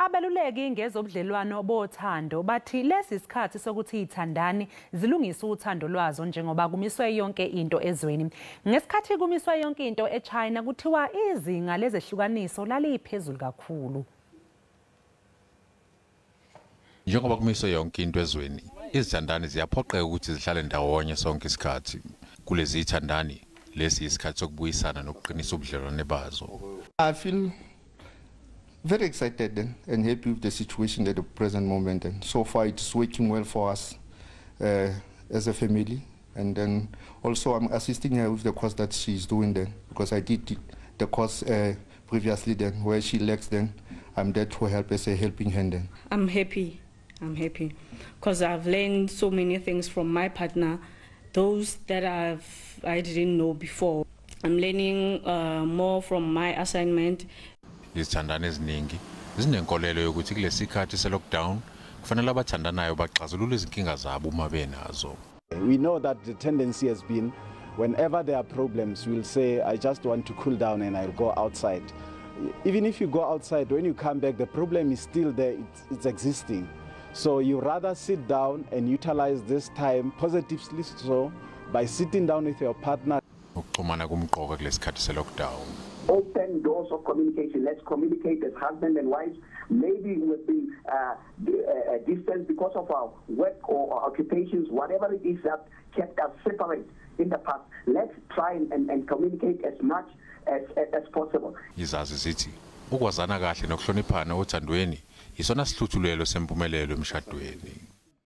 Abeluleki ngezobudlelwano bothando bathi lesi isikhathi sokuthi izithandani zilungise uthando lwazo njengoba kumiswe yonke into ezweni. Ngesikhathi kumiswe yonke into eChina, kuthiwa izinga lezehlukaniso laliphezulu kakhulu. Njengoba kumiswe yonke into ezweni, izithandani ziyaphoqeka ukuthi zihlale ndawonye sonke isikhathi. Kulezi zithandani, lesi isikhathi sokubuyisana nokuqinisa ubudlelwane bazo. I feel very excited and happy with the situation at the present moment, and so far it's working well for us as a family. And then also I'm assisting her with the course that she's doing then, because I did the course previously then, where she lacks then, I'm there to help as a helping hand then. I'm happy, I'm happy, because I've learned so many things from my partner, those that I didn't know before. I'm learning more from my assignment. Izithandani eziningi zinenkolelo yokuthi kulesi sikhathi se-lockdown kufanele abathandanayo baxazulule izinkinga zabo uma benazo. We know that the tendency has been, whenever there are problems, we'll say, "I just want to cool down and I'll go outside." Even if you go outside, when you come back, the problem is still there, it's existing. So you rather sit down and utilize this time positively, so by sitting down with your partner. Ukuxhumana kumqoka kulesikhathi se-lockdown. Open doors of communication. Let's communicate as husband and wife. Maybe we've been distant because of our work or our occupations, whatever it is that kept us separate in the past. Let's try and communicate as much as possible. Izazi zithi ukwazana kahle nokuhloniphana othandweni isona sihluthulelo sempumelelo emshadweni.